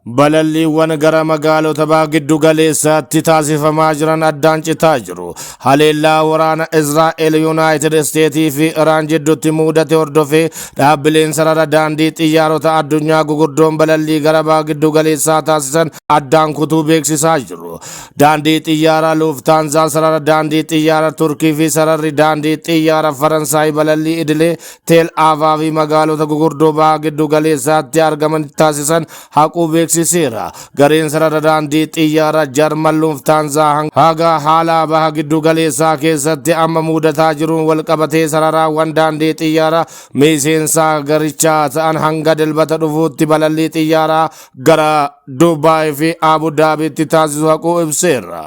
Balalliiwwan gara magaalota baha giddu galeessaatti taasifamaa jiran addaan citaa jiru. Haleellaa waraana Israa'el, Yuunaayitid Isteetii fi Iraan jidduutti mudate hordofee dhaabbileen sarara daandii xiyyaarota addunyaa gugurdoon balallii gara baha giddu galeessaa taasisan addaan kutuu beeksisaa jiru. Daandii xiyyaara Luuftaanzaa, sarara daandii xiyyaara Turkii fi sararri daandii xiyyaara Faransaay balallii idilee Teel Aavaa fi magaalota gugurdoo baha giddu galeessaatti argaman taasisan haquu beeksiseera. Gareen sarara daandii xiyyaara Jarman Luuftaanzaa haga haala baha giddu galeessaa keessatti amma mudataa jiruun wal qabatee sararaawwan daandii xiyyaara miseensa garichaa ta'an hanga Dilbata dhufuutti balallii xiyyaaraa gara Dubaay fi Abu Daabiitti taasisu haquu ibseera.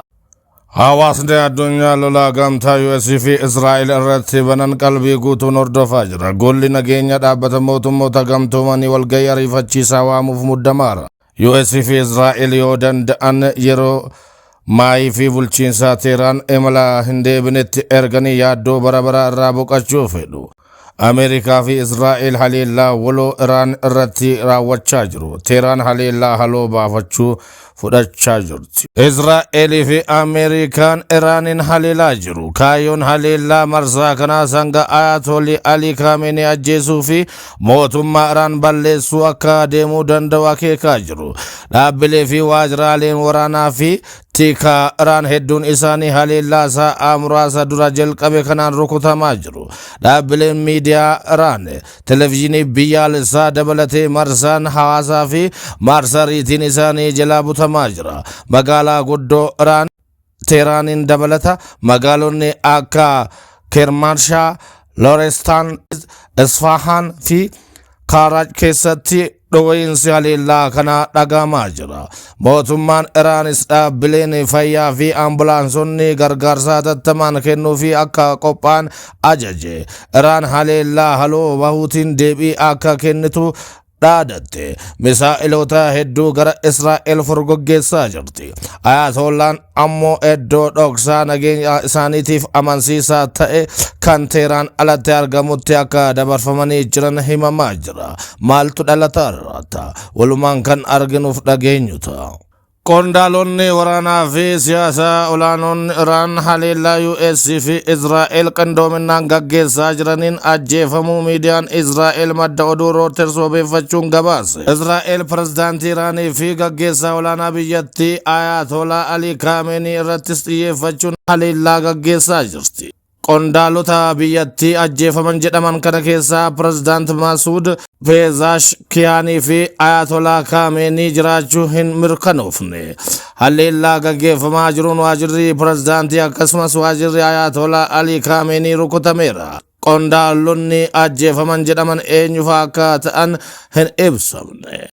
Hawaasni addunyaa lolaa gamtaa US fi Israa'el irratti banan qalbii guutuun hordofaa jira. Golli nageenya dhaabbata mootummoota gamtoomanii walgahii ariifachiisaa waamuuf muddamaara. US fi Israa'el yoo danda'an yeroo maayii fi bulchiinsaa Teeraan imala hin deebinetti erganii yaaddoo bara baraa irraa boqachuu fedhu. Ameerikaa fi Israa'el haleellaa waloo Iraan irratti raawwachaa jiru. Teeraan haleellaa haloo baafachuu fudhachaa jirti. Israa'elii fi Ameerikaan Iraaniin haleelaa jiru. Kaayyoon haleellaa marsaa kanaa sanga Ayatollah Ali Khamenei ajjeesuu fi mootummaa Iraan balleessuu akka deemuu danda'u akeekaa jiru. Dhaabbilee fi waajjiraaleen waraanaa fi tikaa Iraan hedduun isaanii haleellaa sa'a muraasa dura jalqabe kanaan rukutamaa jiru. Dhaabbileen miidiyaa Iraan, televezyiinii biyyaalessaa dabalatee marsaan hawaasaa fi marsariitiin isaanii jalaa butamaa jira. Magaalaa guddoo Iraan Teeraaniin dabalata magaalonni akka Kermanshaa, Lorestaan, Isfahan fi Kaaraaj keessatti dho'iinsi haleellaa kana dhagahamaa jira. Mootummaan Iraanis dhaabbileen fayyaa fi ambulaansonni gargaarsa hatattamaan kennuufi akka qophaa'an ajaje. Iraan haleellaa haloo bahuutiin deebii akka kennitu dhaadatte. Misaa'ilota hedduu gara Israa'el furguggeessaa jirti. Ayatollaan ammoo iddoo dhoksaa nageenya isaaniitiif amansiisaa ta'e kan Teeraan alatti argamutti akka dabarfamanii jiran himamaa jira. Maaltu dhalataa irraata? Walumaan kan arginuuf dhageenyu ta'a. Qondaalonni waraanaa fi siyaasaa olaanoon Iraan haleellaa US fi Israa'el qindoominaan gaggeessaa jiraniin ajjeefamuu miidiyaan Israa'el madda oduu Reuters wabeeffachuun gabaase. Israa'el pirezidaantii Iraanii fi gaggeessaa olaanaa biyyattii Ayatollah Ali Khamenei irrattis xiyyeeffachuun haleellaa gaggeessaa jirti. Qondaalota biyyattii ajjeefaman jedhaman kana keessaa pirezidaant Masuud Pezaashkiyaanii fi Ayatollah Khamenei jiraachuu hin mirkanoofne. Haleellaa gaggeeffamaa jiruun waajirri pirezidaantii akkasumas waajirri Ayatollah Ali Khamenei rukutameera. Qondaalonni ajjeefaman jedhaman eenyufaa akka ta'an hin ibsamne.